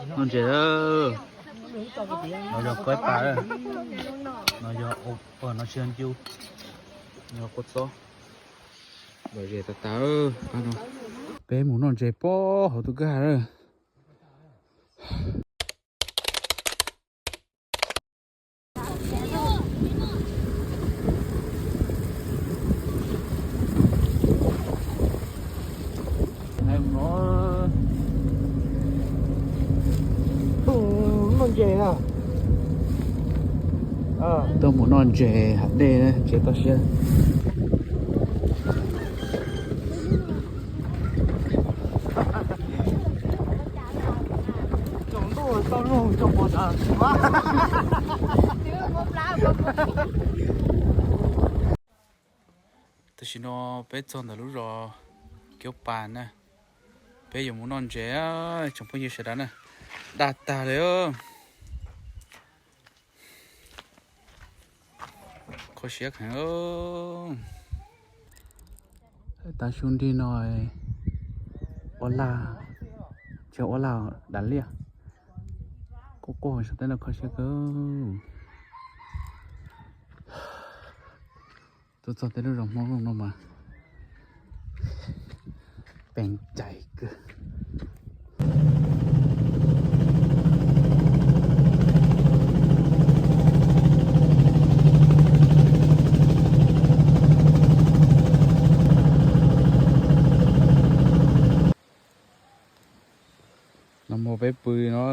Noj ntses. No yog kuaib pas, no yog, no tsis yog ncu, yog kua txob. Lom zem tas tas. Peb mus noj ntses pob hauv tus kwj ha lawm. Tuaj mus noj ntses hav dej, ntses toj siab. Tam sim no peb txog ntawm lub zos Kiaub Pas na, peb yuav mus noj ntses, tsoom phooj ywg sawv daws na, daj tag li. Kho siab kheev. Tav su nrig no, ua laj, tsis ua laj, dav liaj, quaj quaj saum tej no kho siab kawg. Tuaj txog tej lub zos Hmoob Looj no mas peem cais kawg. Nag hmo peb pw no,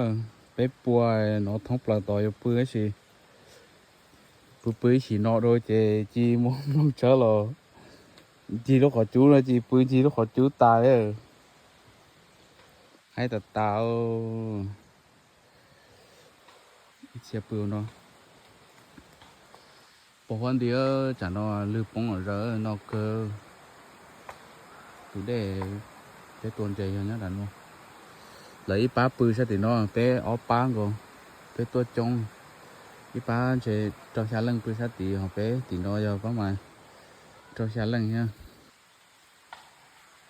peb pua no thoob plaws tod yuav pw tab sis pw pw ib sim no rau ces cia li muaj moog tshawb los ncig lub qhov cub no ces pw ncig lub qhov cub tas li. Haib tas tas. Ib txhia pw no. Pos huab nti, tsam no lwg poob zom zaws no kawg. Tus dej peb tua ntses yog nyob nram no. Lawv ib pab pw sab tim no, peb ob pab nkaus, peb tuaj coob. Ib pab ntshe rau xya leej pw sab tid, ho peb tim no yog pab mas rau xya leej thiab.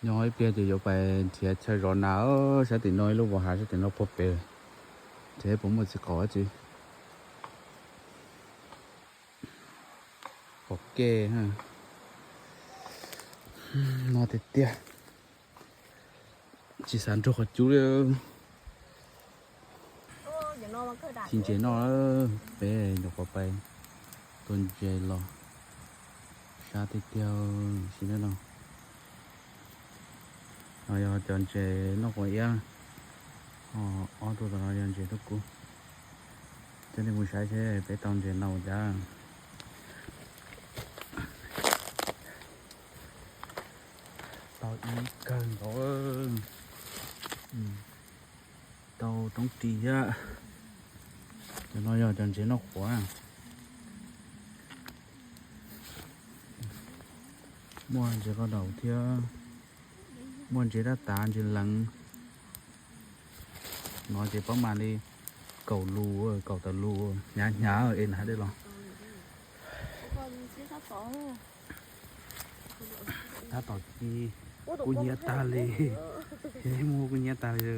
Nyob ib pliag ces yuav pais nrhiav chaw zov nas, sab tim no ib lub vos hav sab tim no puag pem, nrhiav puas muaj txiv qaub dab tsi. Pom kej no tiag tiag. Tsis xav nrug qhov cub li. Tsis ntses noj, peb nyuam qhuav pais tua ntses los sab tiag tiag. Sim neej no, no yog cov ntses noj quav iab, ob tug tom no yog ntses tub kub. Coj nej mus saib seb peb tau ntses ntau cas. Tau ib kawg nkaus. Tau roob ris thiab. Cov no yog cov ntses noj quav. Muaj ntses qos daum thiab, muaj ntses dab tav, ntses leev. No ces pab mas li kaum lus, kaum tawm lus, hnyav hnyav es na dej los. Tab tom ci, kub hnyiab tag li. Muab kub hnyiab tag li.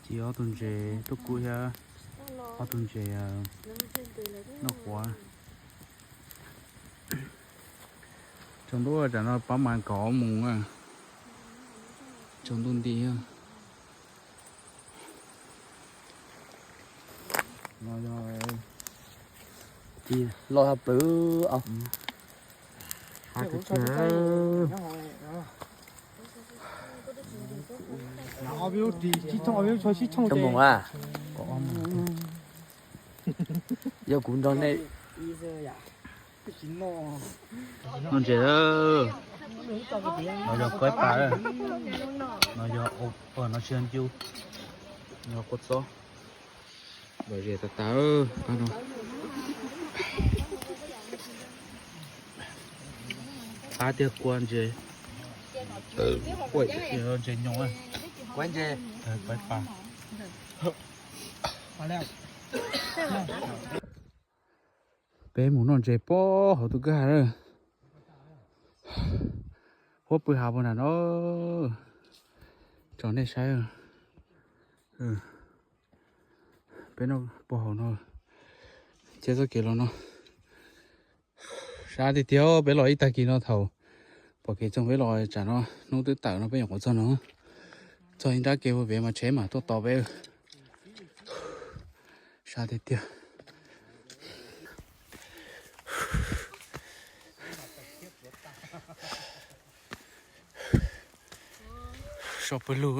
Ci ob tug ntses tub kub thiab ob tug ntses noj quav. Tsaus ntuj, tsam no pab mas kaum ob moos, tsaus ntuj nti. Los yog plwv. Cov moos a, yog kuv nrog nej noj ntses. No yog kuaib pas, no yog, no tsis yog ncu, yog kua txob. Lom zem tas tas. Qab tiag kua ntses, ntses nyoos, kuaib pas. Peb mus noj ntses pob hauv tus kwj ha lawm. Huab pw hav puag nram no, tso nej saib. Peb noj puag hauv no, thiab txoj kev los no. Sab tiag tiag, peb los ib tag kis no thaum pom kev txoog peb los tsam no hnub twb tawm no peb nyuam qhuav txog no. Txog ib nrab kev ua pem mas tsheb mam tuaj tos peb. Sab tiag tiag. So pawg lug.